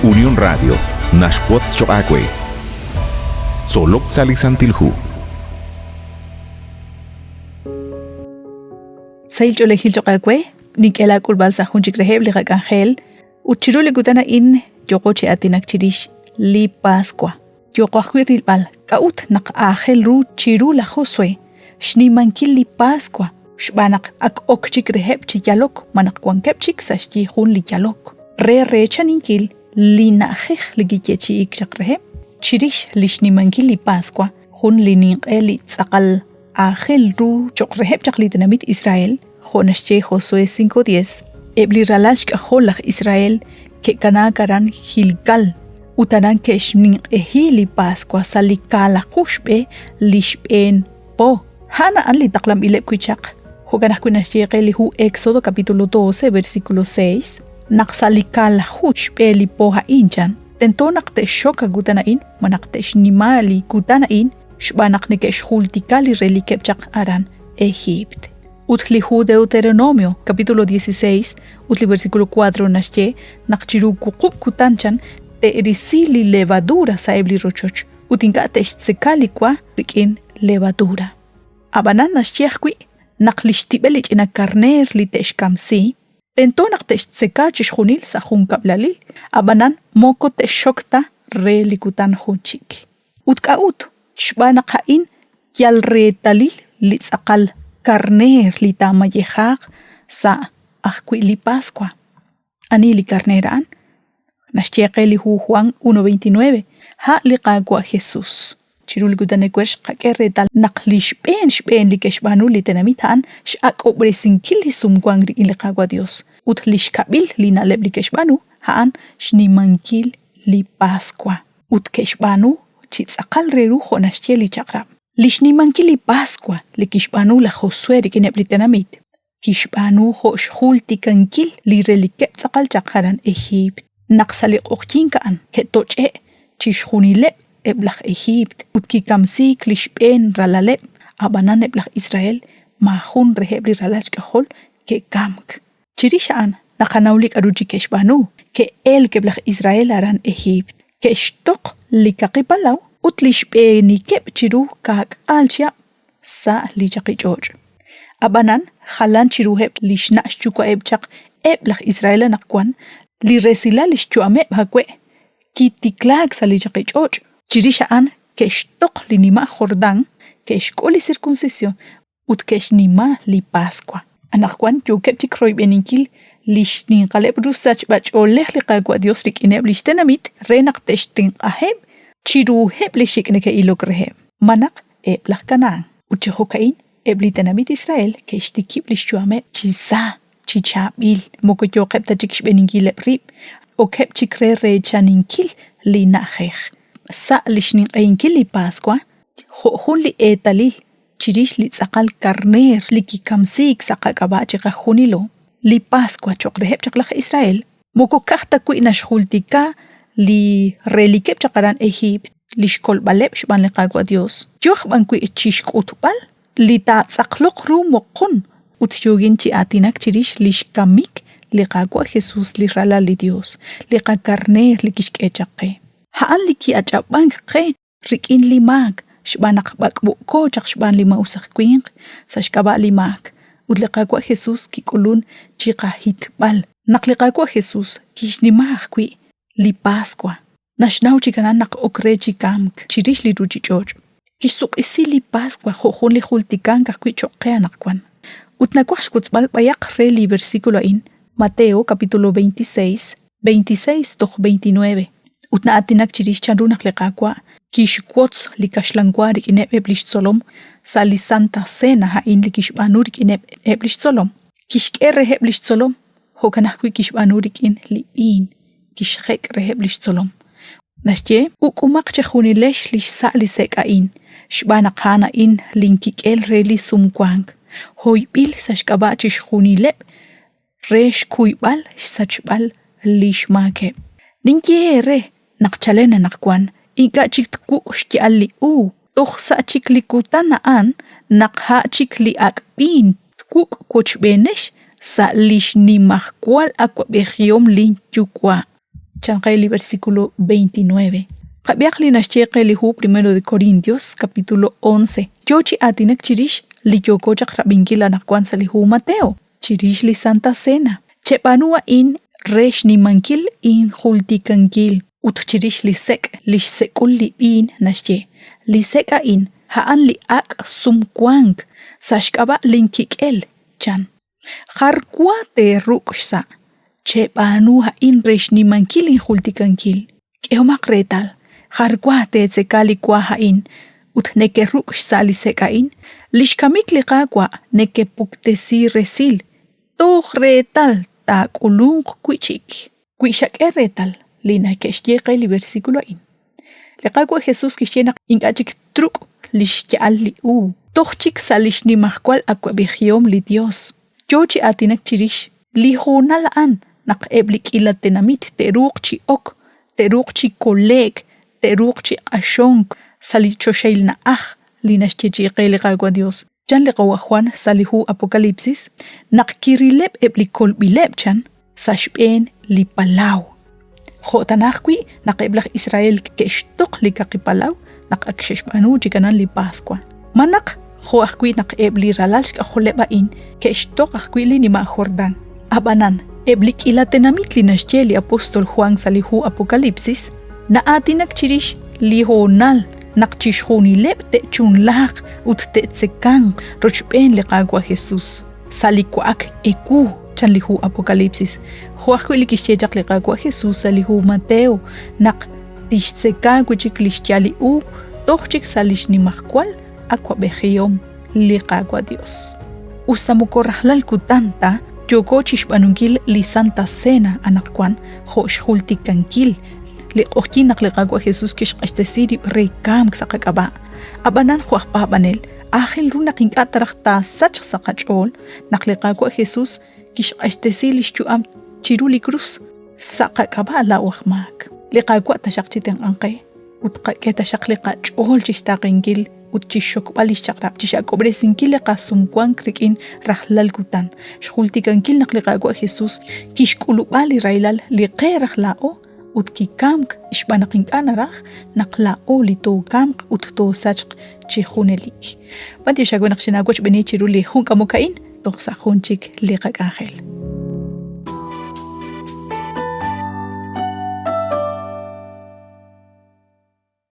Unión Radio naxwotz choq' aawe. Tzolok sa' li Santil Hu. Sahil ch'oolejil choq' aawe, nink'e laak'ulb'al sa' jun chik reheb' li qak'anjel ut chiru li kutan a'in yooqo chi aatinak chirix li Paswa. Yooqo ajwi' rilb'al k'a'ut naq aajel ru chiru laj Josué xnimankil li Paswa xb'aan naq ak ok chik reheb' chi yalok malaj wankeb' chik sa' xyi jun li yalok re reechaninkil li na'ajej li kiyeechi'iik chaq reheb' chirix li xnimankil li Paswa, jun li ninq'e li tz'aqal aajel ru cho'q reheb' chaq li tenamit Israel, jo' naxye Josué 5:10, eb' li ralal xk'ajol laj Israel ke'kanaak aran Gilgal ut aran ke'xninq'ehi li Paswa sa' li kaalaju xb'e li xb'een po. A'an a'an li taqlanb'ileb' wi' chaq. Jo'kan ajwi' naxye qe li hu Éxodo capítulo 12 versículo 6 naq sa' li kaalaju xb'e li po a'in chan, tento naq te'xxok a kutan a'in malaj te'xnima li kutan a'in xb'aan naq neke'xjultika li relikeb' chaq aran Ejiipt. Ut li hu Deuteronomio, capítulo 16 ut li versículo 4 naxye naq chiru wuqub' kutan chan te'risi li levadura sa'eb' li rochoch ut ink'a' te'xtzeka li wa rik'in levadura. Ab'anan naxye ajwi' naq li xtib'el li ch'ina karneer li te'xkamsi, tento naq te'xtzeka chixjunil sa' jun kab'lalil, ab'anan moko te'xxok ta re li kutan jun chik. Ut k'a'ut? Xb'aan naq a'in yal reetalil li tz'aqal karneer li taamayejaaq sa' ajwi' li Paswa. Ani li karneer a'an? Naxye qe li hu Juan 1.29, A' li Qaawa' Jesus. Chiru li kutan ewer xqak'e reetal naq li xb'een xb'een li ke'xb'aanu li tenamit a'an x'ak'ob'resinkil li sumwank rik'in li Qaawa' Dios, ut li xkab'il li na'leb' li ke'xb'aanu a'an xnimankil li Paswa. Ut ke'xb'aanu chi tz'aqal re ru jo' naxye li Chaq'rab'. Li xnimankil li Paswa li kixb'aanu laj Josué rik'ineb' li tenamit, kixb'aanu jo' xjultikankil li relikeb' tz'aqal chaq aran Ejiipt, naq sa' li q'oqyink a'an ke'toch'e' chixjunileb' eb' laj Ejiipt ut kikamsiik li xb'een ralaleb', ab'anan eb' laj Israel maajun reheb' li ralal xk'ajol ke'kamk. Chirix a'an naqanaw li k'aru chik ke'xb'aanu, ke'elk eb' laj Israel aran Ejiipt, ke'xtoq li Kaqi Palaw ut li xb'eenikeb' chiru ka'k'aal chihab' sa' li chaqich'och'. Ab'anan jalan chiruheb' li xna' xyuwa'eb' chaq eb' laj Israel anaqwan, li resilal li xyu'ameb' awe' kitiklaak sa' li chaqich'och'. Chirix a'an ke'xtoq li nima' Jordán, ke'xk'ul li sirkunsisyon ut ke'xnima li Paswa. Anaqwan yookeb' chik royb'eninkil li xninqaleb' ru sachb'ach'oolej li Qaawa' Yos rik'ineb' li xtenamit re naq te'xtenq'aheb' chiruheb' li xik' neke'ilok reheb', malaj eb' laj Canaán. Ut chi jo'ka'in eb' li tenamit Israel ke'xtikib' li xyu'ameb' chi sa, chi chaab'il, moko yooqeb' ta chik xb'eeninkileb' rib', okeb' chik re reechaninkil li na'ajej. Sa' li xninq'ehinkil li Paswa, jo' jun li eetalil chirix li tz'aqal karneer li kikamsiik sa' qak'ab'a' chiqajunilo, li Paswa cho'q reheb' chaq laj Israel moko ka'aj ta wi' naxjultika li relikeb' chaq aran Ejiipt, li xkolb'aleb' xb'aan li Qaawa' Yos, yo aj b'an wi' chi xk'utb'al li taatz'aqloq ru moqon ut yoogin chi aatinak chirix li xkamik li Qaawa' Jesus li Ralal li Yos, li qakarneer li kixk'e chaq qe. A'an li ki'ach'ab'ank qe rik'in li maak xb'aan naq b'ak'b'o'ko chaq xb'aan li maa'us aj winq sa' xk'ab'a' li maak, ut li Qaawa' Jesus kik'ulun chi qahitb'al. Naq li Qaawa' Jesus kixnima ajwi' li Paswa, naxnaw chik aran naq ok re chi kamk chirix li ruuchich'och'. Kixsuq'isi li Paswa jo' jun li jultikank ajwi' cho'q qe anaqwan. Ut nawaj xwotzb'al b'ayaq re li versículo a'in, Mateo capítulo 26, 26 toj 29, ut na'aatinak chirix chanru naq li Qaawa' kixwotz li kaxlan wa rik'ineb' eb' lix tzolom sa' li Santa Cena a'in li kixb'aanu rik'ineb' eb' lix tzolom. Kixk'e reheb' lix tzolom, jo'kan ajwi' kixb'aanu rik'in li b'iin, kixjek' reheb' lix tzolom. Naxye, Uk'umaq chejunilex li xsa' li sek' a'in, xb'aan naq a'an a'in linkik'el re li sumwank, hoyb'il sa' xk'ab'a' chixjunileb' re xkuyb'al xsachb'al li xmaakeb'. Ninye eere naq chalen anaqwan ink'a' chik twuk' xya'al li uub' toj sa' chik li kutan a'an naq a' chik li ak' b'iin twuk' wochb'eenex sa' li xnimajwal awab'ejihom linYuwa'. Chan qe li versículo 29. Qab'ihaq li naxye qe li hu Primero de Corintios, capítulo 11. Yo chi aatinak chirix li yooko chaq rab'inkil anaqwan sa' li hu Mateo, chirix li Santa Cena. Cheb'aanu a'in re xnimankil injultikankil. Ut chirix li sek' li xsek'ul li b'iin naxye, Li sek' a'in, a'an li ak' sumwank sa' xk'ab'a' linkik'el, chan. Jar wa teeruk' xsa', cheb'aanu a'in re xnimankil injultikankil. K'ehomaq reetal, jar wa teetzeka li wa a'in ut nekeruk' xsa' li sek' a'in, li xkamik li Qaawa' nekepuktesi resil toj reetal taak'ulunq wi' chik. Wi xak'e reetal li neke'xye qe li versículo a'in, li Qaawa' Jesús kixye naq ink'a' chik truk' li xya'al li uub' toj chik sa' li xnimajwal awab'ejihom li Yos. Yo chi aatinak chirix li hoonal a'an naq eb' li k'iila tenamit te'ruuq chi ok, te'ruuq chi kole'k, te'ruuq chi q'axonk sa' li choxahil na'aj li naxyeechi'i qe li Qaawa' Yos. Chan li qawa' Jwan sa' li hu Apokalipsis naq kirileb' eb' li kolb'ileb' chan sa' xb'een li palaw. Jo' tana ajwi' naq eb' laj Israel ke'xtoq li kaqi palaw naq ak xe'xb'aanu chi kanan li Paswa. Ma naq jo' ajwi' naq eb' li ralal xk'ajoleb' a'in ke'xtoq ajwi' li nima' Jordán. Ab'anan, eb' li k'iila tenamit li naxye li apóstol Juan sa' li hu Apokalipsis na'aatinak chirix li hoonal naq chixjunileb' te'chunlaaq ut te'tzekanq rochb'een li Qaawa' Jesus sa' li wa'ak ewu, chan li hu Apokalipsis, jo' ajwi' li kixye chaq li Qaawa' Jesus sa' li hu Mateo naq tixtzeka wi' chik li xya'al li uub' toj chik sa' li xnimajwal awab'ejihom li Qaawa' Dios. Us ta moko rajlal kutan ta yooko chixb'aanunkil li Santa Cena anaqwan jo' xjultikankil li q'oqyink naq li Qaawa' Jesus kixq'axtesi rib' re kamk sa' qak'ab'a'. Ab'anan jo' aj paab'anel, aajel ru naq ink'a' taraj taasachq sa' qach'ool naq li Qaawa' Jesus kixq'axtesi li xyu'am chiru li krus sa' qak'ab'a' laa'o aj maak. Li Qaawa' taxaq chitenq'anq qe ut qak'e taxaq li qach'ool chixtaaqenkil ut chixxokb'al lix chaq'rab', chix'ak'ob'resinkil li qasumwank rik'in rajlal kutan, xjultikankil naq li Qaawa' Jesus kixk'ulub'a li rahilal li qe raj laa'o ut kikamk xb'aan naq ink'a' naraj naq laa'o li tookamq ut toosachq chi junelik. B'antiox aawe naq xinaawochb'eeni chiru li jun k'amok a'in toj sa' jun chik li qak'anjel.